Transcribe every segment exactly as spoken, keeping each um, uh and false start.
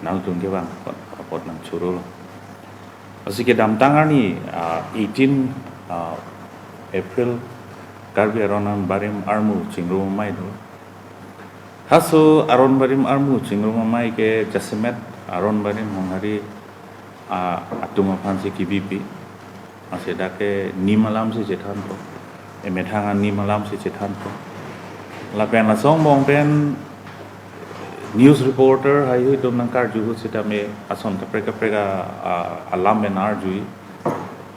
nangtum kevang apot, apot nangchorolo. Lasi kedamtang arni, ah, eighteen, ah, April, Karbi Aron Barim armu chingrum amei do. Halaso Aron Barim armu chingrum amei ke jasemet Aron Barim Honghari, ah, atum aphansi kebipi. Lasi dak ke nim alamsi chethanpo. Emethang anim alamsi chethanpo. Lapen laso angbong pen news reporter haihui atum nangkarju ahut sitame ason kaprek kaprek a, a, alam pen arjui.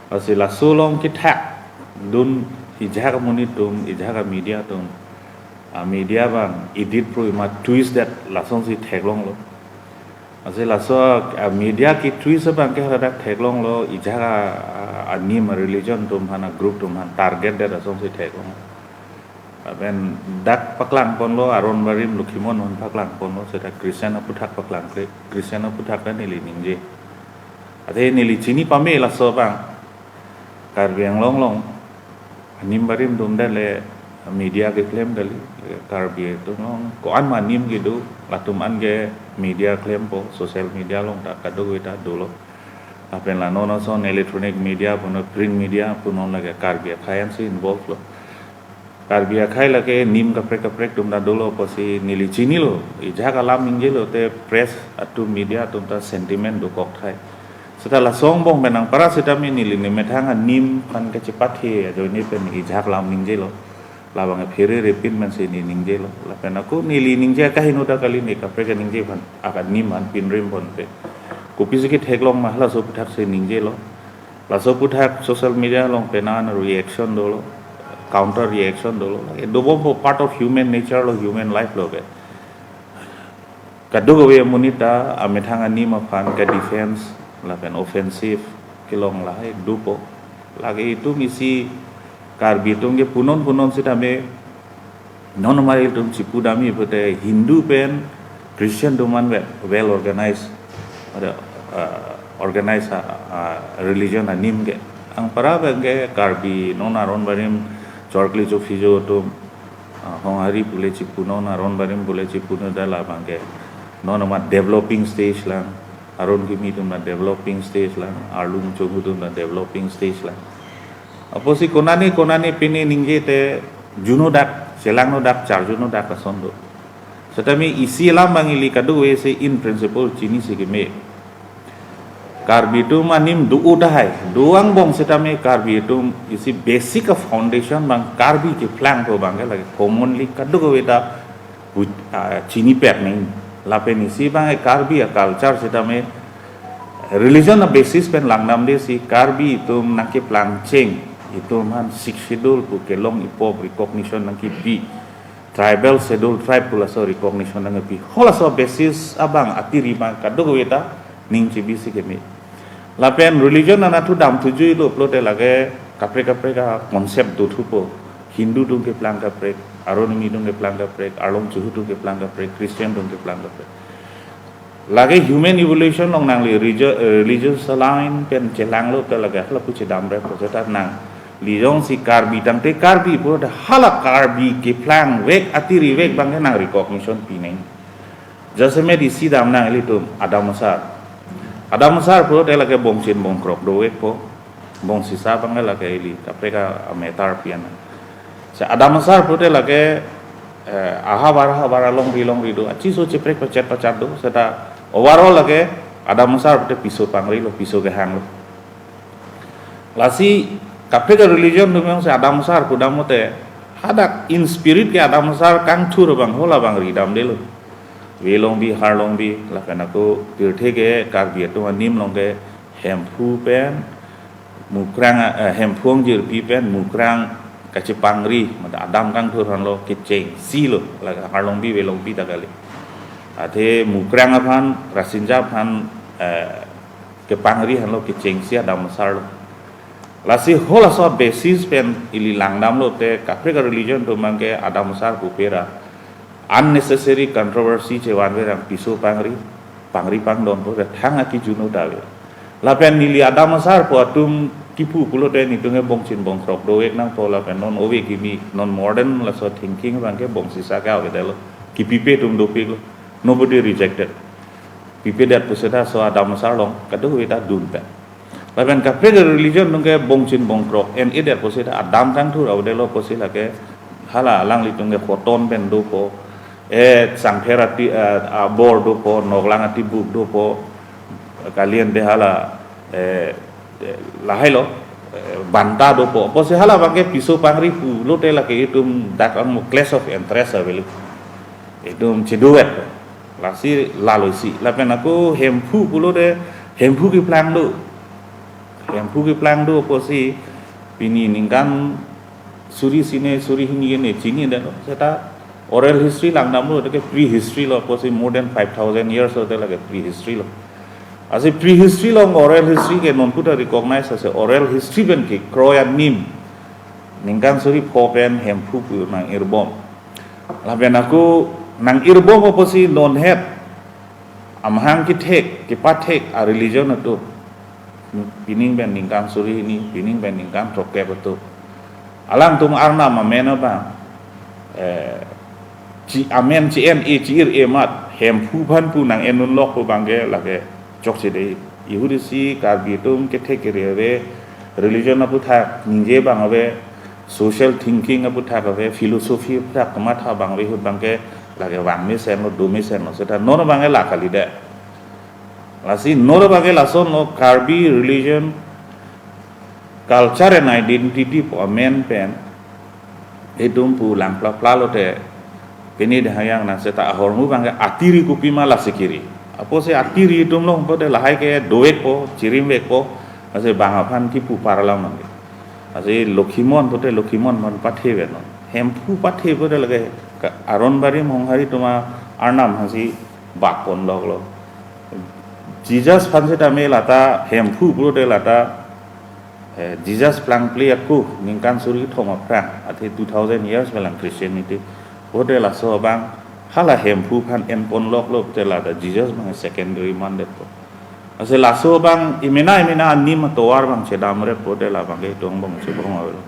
Lasi laso along kethakdun ijahak amonit atum, ijahak amedia atum. Amedia abang edit pro ima twist det lasonsi theklonglo. Lasi laso amedia ketwist abang ke hadak theklonglo, ijahak a, a, anim a religion atum aphan, a group atum aphan target det lasonsi theklonglo. Lapen dak paklangponlo, Aron Barim Lokhimon aphan paklangponlo, seta Christian aphuthak paklangkle, Christian aphuthak ta neli ningje. Athe neli chini pame laso abang. Karbi Anglong along anim barim atum det le media keklem kali, Karbi atum along ko-an ma anim kedo, latum an ke media klempo, social media along ta kadokave ta dolo. Lapen la non ason electronic media punon, print media punon lake Karbi akhei ansi involve lo. Karbi akhei lake nim kaprek kaprek atum ta dolo pusi neli chinilo, ijahak alam ningjelo te press atum, media atum ta sentiment dokok thai. Seta laso angbong pen nangpara sitame neli nemethang anim aphan kachepathe ajoine pen ijahak alam ningjelo. Labang phere repin mansi ne ningjelo. Lapen ako neli ningje akaheno ta kali, ne kaprek aningje aphan, akan nim aphan pinrim ponpe. Kopisi ketheklong ma halaso aphuthaksi ningjelo. Laso aputhak social media along penan reaction dolo, counter reaction dolo. Lake dobompo, part of human nature lo, human life lo ke. Kadokave amonit ta amethang anim aphan ke defense lapen offensive kelong lahai dopo. Lake itum isi Karbi atum ke punon punon sitame non amari atum chipudamji pute Hindu pen Christian atum an well, well organized, ada, uh, organized, uh, uh, religion anim ke. Anpara abang ke Karbi non Aron Barim chorkli chofijo atum, uh, Honghari pule chipu, non Aron Barim pule chipu, non da labang ke non ama developing stage lang, Aron kimi atum na developing stage lang, arlung chohu atum na developing stage lang. Apotsi konane konane pine ningje te juno dak, chelangno dak, charjuno dak ason do. Setame isi alam abang ili kadokavesi in principle chinisi keme. Karbi atum anim do-o tahai, do angbong setame Karbi atum isi basic a foundation abang Karbi keplang ko abang ke lake commonly kadokave ta bu-, ah, chinipet nang. Lapen isi abang Karbi a culture setame religion a basis pen langdamde si Karbi atum nangkeplang cheng, itum aphan Sixth Schedule pu kelong ipop recognition nangkepi, tribal schedule tribe pu laso recognition nangkepi. Halaso basis abang atiri abang kadokave ta ning chibisi keme. Lapen religion anatthu dam thujuilo pulote lake kaprek kaprek a concept dothupo. Hindu atum keplang kaprek, Aron kimi atum keplang kaprek, arlung chohu atum keplang kaprek, Christian atum keplang kaprek. Lake human evolution along nangli regio-, eh, religious line pen chelanglo te lake hala pu chedamrepo, seta nangli jongsi Karbi tangte Karbi pulote hala Karbi keplangvek, atirivek abang ke nang recognition pinang. Jasemet isi damnang ilitum Adam Asar. Adam Asar pulote lake bongchin bongkrok dovekpo. Bongsisa abang ke lake ili kaprek a matter pian. Si Adam Asar pulote lake, eh, ahavar ahavar alongri longri do, achiso chiprek pachet pachat do, seta overall lake Adam Asar pulote piso pangrilo, piso kehanglo. Lasi kaprek a religion atum jongsi Adam Asar pudam mate, hadak in spirit ke Adam Asar kangthur abang hala abang ridamdelo. Velongbi, Harlongbi, lapen ako pirthe ke Karbi atum anim along ke Hemphu pen Mukrang, eh, Hemphu angjirpi pen Mukrang kachepangri, mate Adam kangthur aphanlo kechengsi lo, lake Harlongbi Velongbi ta kali. Athe Mukrang aphan, Rasinja aphan, eh, kepangri aphanlo kechengsi Adam Asar lo. Lasi halaso basis pen ili langdamlo te kaprek a religion atum abang ke Adam Asar pupe ra unnecessary controversy chevanve rang piso pangri, pangri pangdon pulote thang aki juno dave. Lapen neli Adam Asar pu atum kipu pulote netum ke bongchin bongkrok dovek nangpo lapen non ove kimi non modern laso thinking abang ke bongsisa ke avedetlo. Kipipe atum dopiklo. Nobody rejected. pipedet pusita so adam asar along kadokave ta dun pen. Lapen kaprek religion atum ke bongchin bongkrok en-edet pusita adam tangthur avedetlo pusi lake hala alanglitum ke Khoton pen dopo, eh, Sangpher ati, eh, abor dopo, Noklang atibuk dopo, kalian de hala, eh, eh, lahai lo, eh, Banta dopo. Pusi hala abang ke piso pangri pulote lake itum dak ang clash of interest avelo. Itum cheduet. Lasi lalo isi. Lapen ako Hemphu pulote, Hemphu keplang do. Hemphu keplang do pusi pini ningkan suri isi ne, suri hini ne chinidetlo. Seta oral history langdamlo, ke prehistory lo pusi more than five thousand years lo, te lake prehistory lo. Lasi prehistory along oral history ke non puta recognize ase oral history pen kekroi anim ningkan suri pho pen Hemphu pu nang-irbom. Lapen ako nang-irbom pusi non het amahang kethek, kepathek a religion atum. Pining pen ningkan suri hini, pining pen ningkan throkkep atum. Alangtum Arnam amen abang, eh, chi amen chi-en-e, chi-ir-e amat, Hemphu aphan pu nang-en unlok pu abang ke lake chokche dei. Ihut isi Karbi atum kethek kere ave, religion aputhak ningje abang ave, social thinking aputhak ave, philosophy aputhak kamatha abang ave, ahut abang ke lake vang mesenlo, do mesenlo, seta non abang ke la kalidet. Lasi non abang ke lasonlo, Karbi religion, culture and identity pu amen pen itum pu lang plapla lote, pini de hayang nang seta ahormu abang ke atiri kopima lasi kiri. Apotsi atiri atum along pote lahai ke dovekpo, chirimvekpo, lasi bang aphan kipu parlam abang ke. Lasi Lokhimon pote Lokhimon aphan pathe venon. Hemphu pathe pote lake ka Aronbari Monghari atum a-Arnam aphansi bak ponloklo. Jesus aphan seta me lata Hemphu pulote lata, eh, Jesus plangple ako ningkan suri kethom aphrang, athe two thousand years melang Christianity. Pote laso abang hala Hemphu aphan en ponloklo te lata Jesus abang secondary mandetpo. Lasi laso abang imena imena anim atovar abang chedamre pote labang ke itum bong chebong avelo.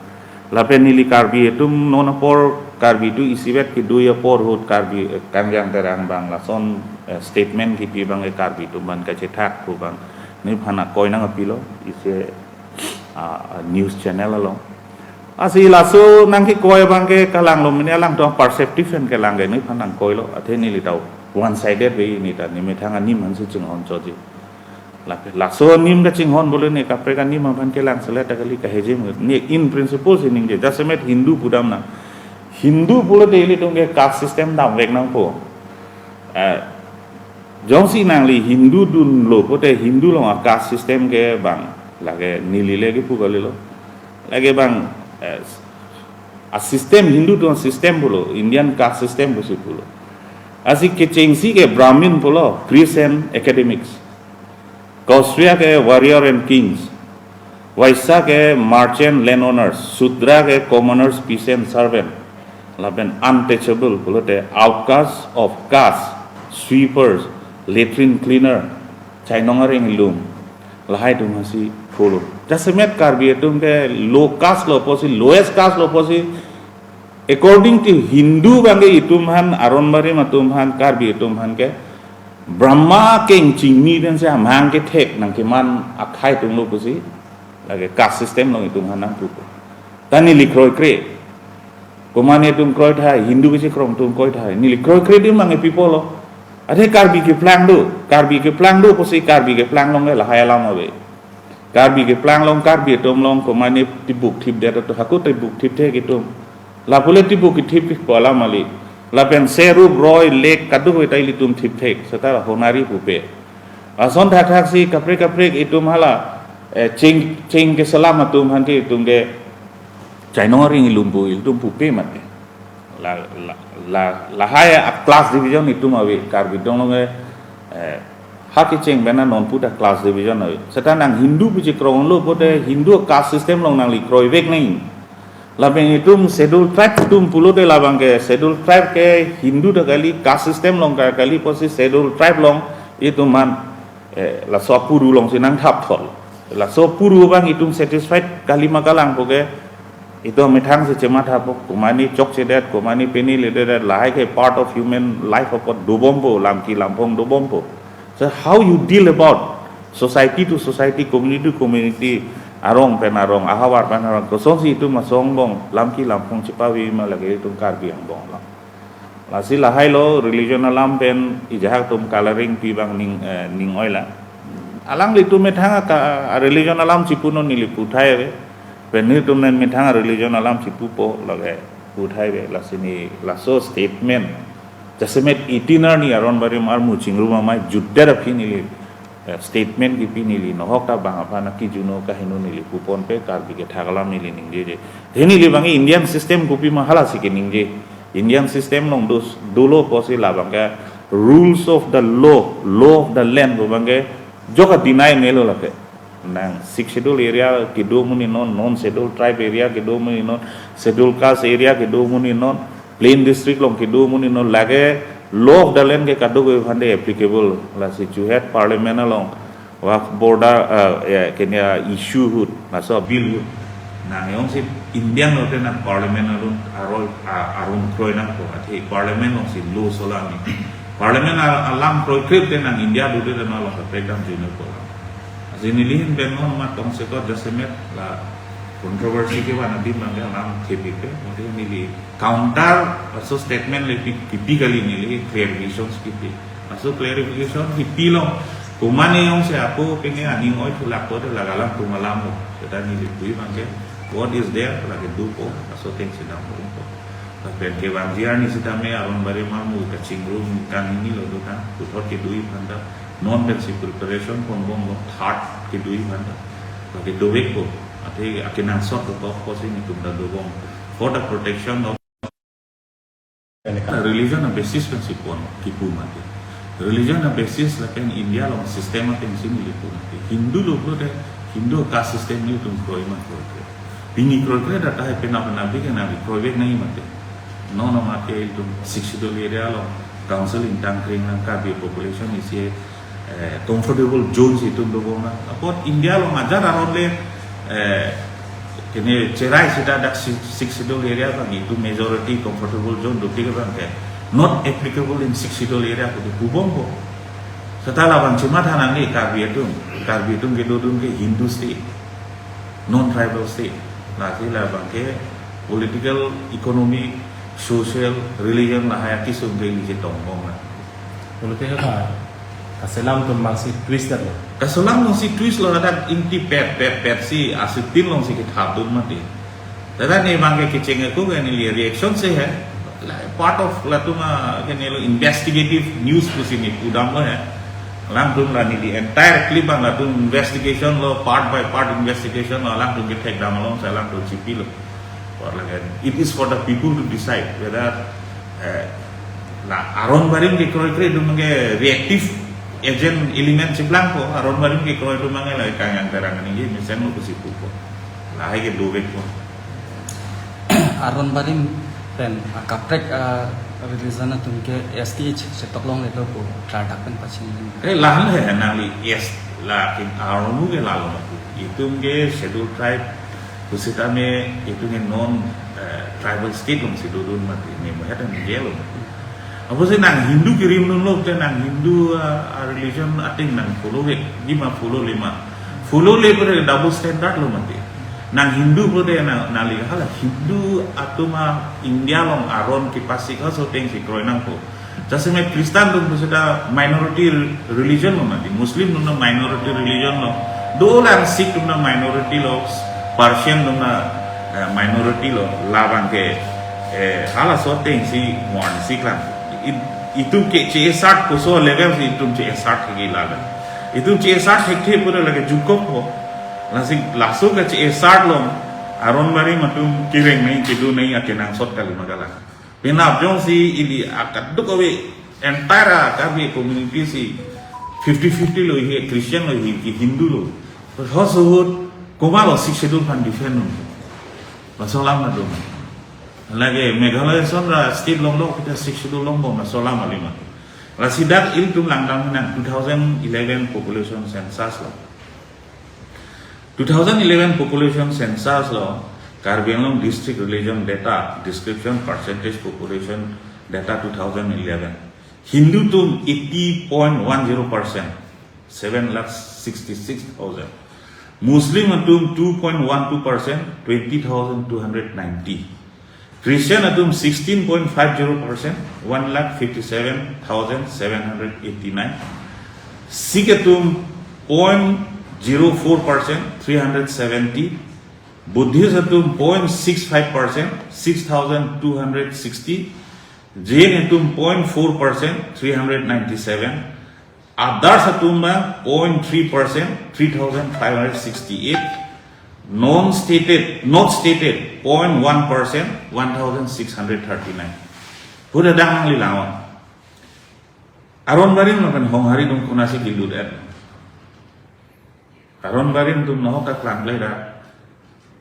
Lapen neli Karbi atum non apor Karbi atum isivet kedui apor ahut Karbi, eh, Kangjang Terang abang lason, eh, statement kipi abang ke Karbi atum aphan kachethak pu abang nephan akoi nangkapilo isi, ah, ah, news channel along. Lasi laso nangkekoi abang ke kalanglo mene alangtum perceptive pen kelang ke nephan nangkoilo, athe neli ta one sided ave, neli ta nemethang anim aphansi chinghon choji. Lapen laso anim kachinghon pulo ne kaprek anim aphan kelang selet ta kali, kahejim ne in principle si ningje. Jasemet Hindu pudam nang. Hindu pulote ilitum ke caste system damvek nangpo. Eh, jongsi nangli Hindu dunlo pote Hindu along a caste system ke bang lake neli le kipu kalilo. Lake bang, eh, a system Hindu atum a system pulo, Indian caste system pusi pulo. Lasi kechengsi ke Brahmin pulo, priest and academics. Kaushya ke warrior and kings. Vaishya ke merchant landowners. Shudra ke commoners, peasant, servant. Lapen untouchable pulote outcast of caste, sweepers, latrine cleaner, chainong areng lum. Lahai atum aphansi pulo. Jasemet Karbi atum ke low caste lo pusi, lowest caste lo pusi, according to Hindu abang ke itum aphan, Aronbari atum aphan, Karbi atum aphan ke Brahma keng chingni pensi amahang kethek nangkeman akhei atumlo pusi, lake caste system along itum aphan nangpupo. Ta neli kroikre. Komat atum kroithai, Hindu kachekroidun atum kroithai. Neli kroikre adim abang ke pi pulo. Athe Karbi keplang do, Karbi keplang do pusi Karbi keplang along ke lahai alam ave. Karbi keplang along, Karbi atum along komat tibuk thipdet atum, hako tibuk thipthek itum. Lapu le tibuk kethip pu alam kali. Lapen serup roi lek kadokave ta ilitum thipthek, seta honari pupe. Lason thakthaksi kaprek kaprek itum hala, eh, cheng, cheng keselam atum aphan ke itum ke chainong areng lum pu ilitum pupe mati. La, la, la, lahai a class division itum ave, Karbi atum along ke, eh, ha kecheng pen non puta class division ave. Seta nang Hindu pu chekroi unlo pote Hindu caste system along nangli kroivek nang. Lapen itum schedule tribe atum pulote labang ke schedule tribe ke Hindu ta kali, caste system along ta kali pusi schedule tribe along itum aphan, eh, laso apuru alongsi nangthap thol. Laso apuru abang itum satisfied kalima kalang pu ke itum methang si chemathapo, komat chokchedet, komat pini lededet, lahai ke part of human life apot dobompo, lamki lamphong dobompo. So how you deal about society to society, community to community, arong pen arong, ahavar pen ahavar, kosonsi itum asong angbong lamki lamphong chepavema lake itum Karbi angbong along. Lasi lahai lo religion alam pen ejahak atum coloring pi abang ning, eh, ning oila. Alanglitum methang aka, a religion alam chipunon neli puthai ave. Pen nelitum pen methang a religion alam chipupo lake puthai ave. Lasi neli laso statement. Jasemet itinar ni Aron Barim armu chingrum amei jutdet aphi neli, eh, statement kipi neli nohok ta bang aphan akijuno kaheno neli puponpe, Karbi kethak alam neli ningjeje. He neli abang Indian system kopima halasi keningje. Indian system along dos, dolo pusi labang ke rules of the law, law of the land pu abang ke joka deny melo lake. Nang Sixth Schedule area kedo amonit non, non Schedule Tribe area kedo amonit non, Schedule Caste area kedo amonit non, Plain District along kedo amonit non, lake law of the land ke kadokave aphan de applicable. Lasi chuhet Parliament along Waqf border, eh, ya, kene issue ahut, laso bill ahut. Nang jongsi Indian lote nang Parliament arun aroi, a, arun kroi nangpo, athe Parliament alongsi law solami. Parliament a-, alam kroikre te nang India dode te nang along kaprek damjuno po. Lasi neli ahin pen non mat tongsekot jasemet la controversy kevan adim abang ke alam thepikre, mate neli counter laso statement le pi-, kipi kali, neli clarifications kipi. Laso clarification kipi along, komatne jongsi apo pine aning oi thulak po te lake alangtum alam lo. Seta neli pu abang ke, what is there, lake dopo, laso atengsi dampo. Lapen kevangji arni sitame Aron Barim armu kachingrum kanghini lo do kan, puthot kedo aphan ta, non pensi preparation ponbomlo, third kedo aphan ta. Lake dovekpo, athe akenangsot dokok pusi nelitum ta dobom. For the protection of religion a basis pensi pon kipu mati. Religion a basis lapen India along system atengsi neli pu mati. Hindu lo pulote Hindu caste system nelitum kroima kroikre. Pini kroikre, data hai penap penap dik nang kroivek nangji mati. Non non mati itum Sixth Schedule area along council ingtang kring nang, Karbi population isi, eh, comfortable zone si itum dobom nang. Apot India along ajat aron le, eh, kene cherai seta dak Six-, Sixth Schedule area abang itum majority comfortable zone dopik abang ke not applicable in Sixth Schedule area pu pubompo. Seta labang chematha nangji Karbi atum. Karbi atum kedodun ke Hindu state, non-tribal state. Lasi labang ke political, economic, social, religion lahai akesung ke ili chetong bom na. Pulote ha, kaselam atum abangsi twist lo. Kaselam alongsi twist lo, ladak ingti pet pet pet si asitin alongsi kethap dun mati. Tata ne abang ke kecheng ako ke neli reaction si he. La part of latum a, kene lo investigative news pusi neli pudamlo he. Alangtum la neli entire clip abang latum investigation lo, part by part investigation lo, alangtum kethekdam alongsi alangtum chipilo. Or like, it is for the people to decide whether, eh, la Aron Barim kekroikre atum abang ke reactive agent element cheplangpo, Aron Barim kekroi atum abang ke la Kangyang Terang ningje mesen lo pusi pupo. Lahai ke dovekpo. Aron Barim pen akaprek, ah, religion atum ke S T H chetok longlelo pu klardak pen pachini. Eh, lahan he nangli, yes, lakin Aron ke lalo mati. Itum ke Schedule Tribe pusitame itum ke non, eh, tribal state alongsi dodun mati, ne mohet ningje lo mati. Apotsi nang Hindu kerim dunlo te nang Hindu, ah, ah, religion ateng nang follow ke, lima follow lima. Follow le pura double standard lo mati. Nang Hindu pura nang, nangli hala Hindu atum a India along Aron kepasik aso atengsi kroi nangpo. Jasemet Christian atum pusita minority religion lo mati, Muslim atum na minority religion lo, dolang Sikh atum na minority lo, Persian atum na, eh, minority lo, labang ke, eh, halaso atengsi warn siklang. It-, itum ke che-assert koso level si itum che-assert ke labang. Itum che-assert thekthe pura lake jukok po. Lasi laso ke che-assert lo, Aron Barim atum kereng nangji kedo nangji akenangsot kali ma kalang. Penap jongsi ili akadokave entire Karbi community si fifty fifty lo, he Christian lo, he Hindu lo. Halaso ahut komatlo Sixth Schedule aphan defend un? Laso alam na doma. Lake Meghalaya ason ra state longlo, kita Sixth Schedule longbom, laso alam kali ma. Lasi dak ilitum langdam nang two thousand eleven population census lo. Two thousand eleven population census lo, Karbi Anglong district religion data, description, percentage, population data two thousand eleven. Hindu atum eighty point one zero percent, seven lakh sixty-six thousand. Muslim atum two point one two percent, twenty thousand two hundred ninety. Christian atum sixteen point five zero percent, one lakh fifty-seven thousand seven hundred eighty-nine. Sikh atum point zero four percent, three hundred seventy. Buddhist atum point six five percent, six thousand two hundred sixty. Jain atum point four percent, three hundred ninety-seven. Others atum bang point three percent, three thousand five hundred sixty-eight. Non-stated, not stated, point one percent, one thousand six hundred thirty-nine. Huda dang nangli lang-o. Aron Barim lapen Honghari atum konatsi kelut-et? Aron Barim atum nahok kaklangkle da.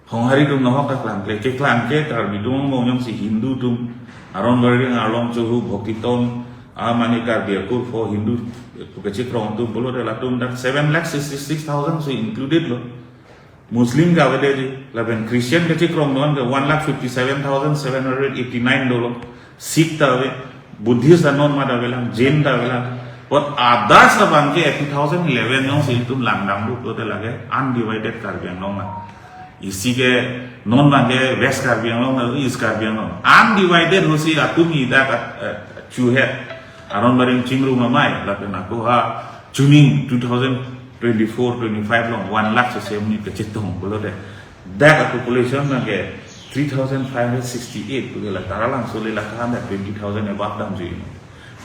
Honghari atum nahok kaklangkle. Keklangke Karbi atum angbong jongsi Hindu atum Aron Barim arlong chohu bhoktiton, a mane Karbi akurpho Hindu kachekrong atum pulote latum dak seven lakh sixty-six thousand si included lo. Muslim ke avedet, lapen Christian kachekrong non ke one lakh fifty-seven thousand seven hundred eighty-nine dolo. Sikh ta ave, Buddhist ta non mat avelang, Jain ta avelang. But others abangke two thousand eleven jongsi itum langdamlo pulote lake undivided Karbi Anglong ma. Isi ke non abangke West Karbi Anglong ma, East Karbi Anglong. Undivided hosi atum ida kat, eh, chuhet. Aron Barim chingrum amei, lapen ako ha chuning two thousand twenty-four twenty-five along one lakh sesem ni kachetong pulote. Dak a population abangke three thousand five hundred sixty-eight pulote la Taralangso le la kahan dak twenty thousand above damji.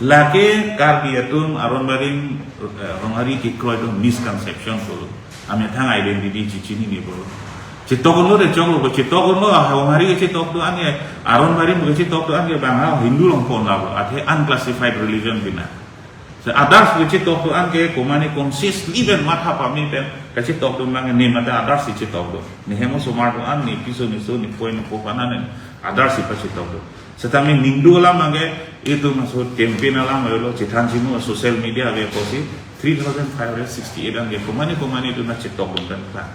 Lake Karbi atum Aron Barim, eh, Honghari kekroi atum misconception pulo. Amethang identity chechinine pulo. Chetok unlo de choklo, chetok unlo, ah, Honghari kechetok do-an ke, Aron Barim kechetok do-an ke bang ha Hindu along pon labo, athe unclassified religion bina. Si others kechetok do-an ke, komane consciously pen matha pame pen kachetok do abang ne mate others si chetok do. Ne hem osomar do-an, ne piso ne so, ne poi ne po panan, others si pachetok do. Setame ningduk alam abangke itum aso campaign alam avelo, chethan chinu social media ave apotsi three thousand five hundred sixty-eight abangke komane komane itum nangchetok dun pen klang.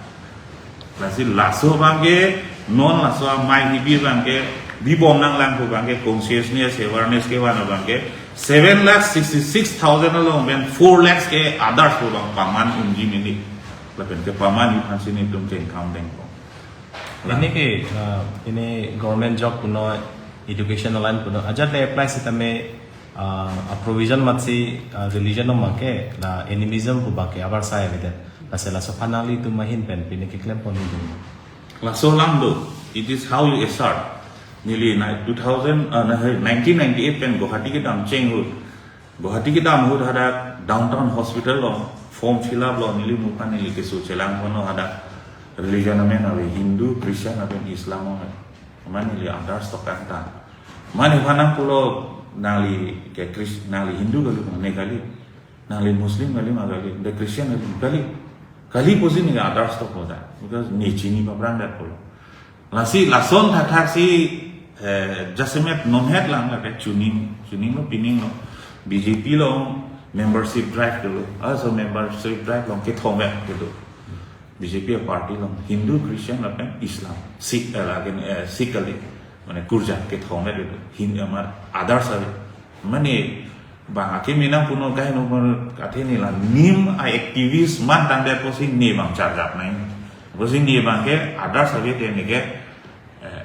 Lasi laso abangke, non laso amei hibi abangke, bibom nanglang pu abangke, consciousness, awareness kevan abangke, seven lakh sixty-six thousand along pen four lakhs ke others pu abang paman unji mini. Lapen kepaman aphansi netum chengkam dengpo. Ini ke, uh, ini government job puno, education line puno, ajat le apply sitame, uh, a provision matsi, uh, religion along abangke, la animism pu abangke avarsai avedet. Lasi laso aphan nanglitum ahin pen pine keklem pon dun? Laso alam do, it is how you assert. Neli na two thousand, uh, na, nineteen ninety-eight pen Guwahati kedam cheng ahut. Guwahati kedam ahut hadak Downtown Hospital along form fill up lo, neli muphan neli keso chelang kono hadak religion amen ave, Hindu, Christian lapen Islam amen. Mane neli others tok kangtang. Mane aphan nangpulo nangli ke Chris-, nangli Hindu kali, mane kali. Nangli Muslim kali ma kali, de Christian kali, kali. Kali pusi ne others tok lo ta. Because ne chini paprang dat pulo. Lasi lason thakthak si, eh, jasemet non het lang lake chuning, chuning lo pining lo. B J P along membership drive dolo. Aso membership drive along kethom vet dolo. B J P party along Hindu, Christian lapen Islam. Sikh, eh, lakin, eh, Sikh kali. Mane kurjat kethom vet dolo. Hin-, amar others ave. Mane bang akimi nangpuno kaheno athe ne la NEEM a activist man tangdet pusi ne bang charjap nai. Pusi ne abangke others ave te ne ke, eh,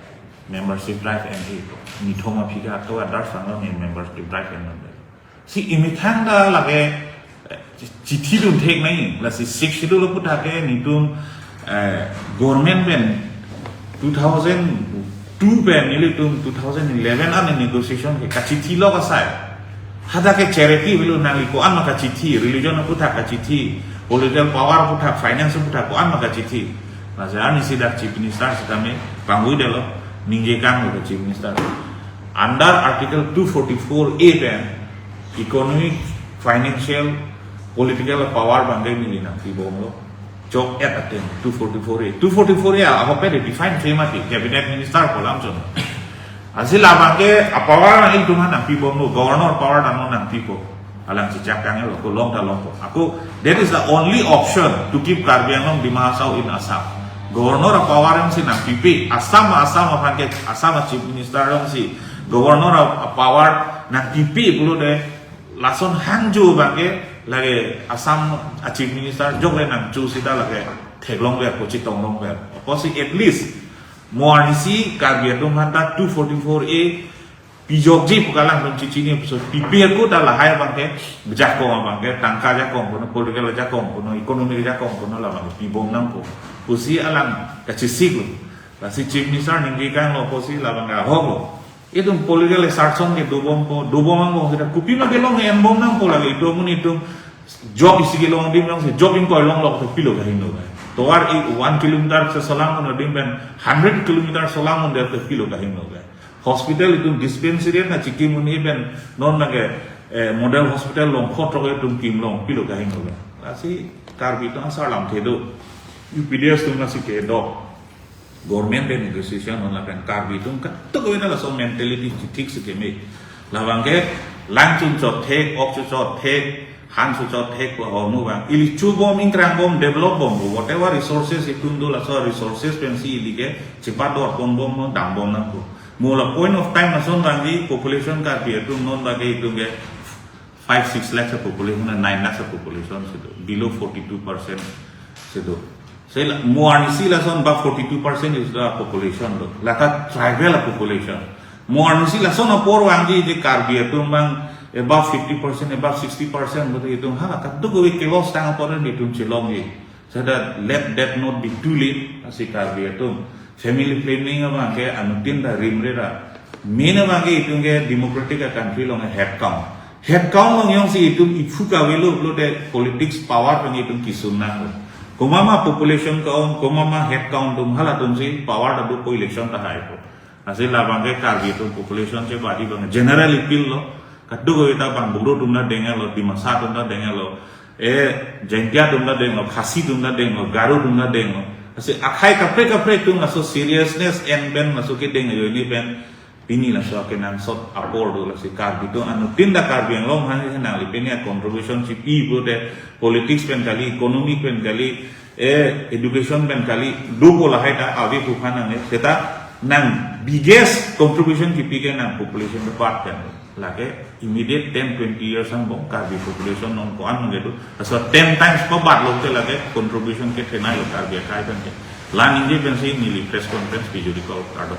membership drive en-e. Nithom aphi ke ato others along ne membership drive en-e. Si imethang ta lake, eh, chithi dun thek nai, lasi Sixth Schedule aputhak ke netum, eh, government pen two thousand two pen nelitum two thousand eleven an negotiation ke kachithi lo kasai. Hadak ke charity avelo, nangli ko-an ma kachithi, religion aputhak kachithi, political power aputhak, finance aputhak ko-an ma kachithi. Lasi arnisi dak Chief Minister sitame pangui delo, ningje kanglo ke Chief Minister. Under Article two forty-four A pen economic, financial, political power abangke neli nangpibomlo. Chok-et atin two forty-four A. Two forty-four A ahok pen define se mati, cabinet minister pu alam chot. Lasi labangke a power nangtum aphan nangpibomlo, governor power ta non nangpipo. Alang chechak kanglo, ako long ta longpo. Ako, that is the only option to keep Karbi Anglong, Dima Hasao in Assam. Governor a power jongsi nangpipe, Assam, Assam aphan ke, Assam a Chief Minister jongsi governor a, a power nangpipe pulote, Lason hangjo abangke lake Assam a Chief Minister jokre nangcho seta lake theklongver, kochi tonglongver. Apotsi at least mo arnisi Karbi atum aphanta two forty-four A pijokji pu ke alangtum chichini pusi pipe ako ta lahai abangke jakong abangke tangka jakong kono, political jakong kono, economic jakong kono labang pibom nangpo pusi alang kachisiklo. Lasi Chief Minister ningje kanglo pusi labang ahoklo. Itum political assertion ke dobompo, dobom angbong seta kopima kelong enbom nangpo lake itum amonit atum job isi kelong adim jongsi job ingkoi longlok te pilo kahingno ke. Tovar i one kilometer si solang un adim pen hundred kilometer solang un det te pilo kahingno ke. Hospital itum dispensary na chikim un-e pen non lake, eh, model hospital long khotrok itum kimlong pilo kahingno ke. Lasi Karbi atum asar lamthe do. U P D S atum lasi kedo. Government pen negotiation hon lapen Karbi atum katuk kave ta laso mentality thik si keme. Labangke lang chunchot thek, ok chunchot thek, han chunchot thek pu ahormu abang. Ili chubom, ingkrangbom, developbom pu whatever resources itum do, laso resources pensi ili ke chepadorponbom, dambom nangpo. Mo la point of time ason abangke population Karbi atum non abangke itum ke five, six lakhs a population, nine lakhs a population si do, below forty-two percent si do. Sela mo arnisi lason ba forty-two percent is the population do. Lata tribal a population. Mo arnisi lason apor vangji je Karbi atum abang above fifty percent, above sixty percent bote itum ha katuk kave ke loss tang apor itum chelongji. Seta let that not be too late, lasi Karbi atum family planning abangke anuttin ta rimre ra. Main abangke itum ke democratic a country along head count. Head count along jongsi itum iphu kavelo pulote politics power pen itum kisung nanglo. Komat ma population count, komat ma head count atum halatumsi power ta dopo, election ta haipo. Lasi labangke Karbi atum population chebadi abang general appeal lo. Katuk kave ta abang Boro atum ta denglo, Dimasa atum ta denglo, eh, Jaintia atum ta denglo, Khasi atum ta denglo, Garo atum ta denglo. Lasi akhai kaprek kaprek atum laso seriousness en pen laso kedeng ajoine pen pini laso akenangsot apor do. Lasi Karbi atum anuttin ta Karbi Anglong aphan nangli pini a contribution chipi pulote politics pen kali, economic pen kali, eh, education pen kali, dopo lahai ta ave pu aphan nangne, seta nang biggest contribution chipi ke nang population part pen. Lake immediate ten, twenty years angbong Karbi population non ko-an nang do. Laso ten times pabat lote lake contribution kethenei lo Karbi akhai pen ke. La ningje pensi neli press conference pijori ko, kardom.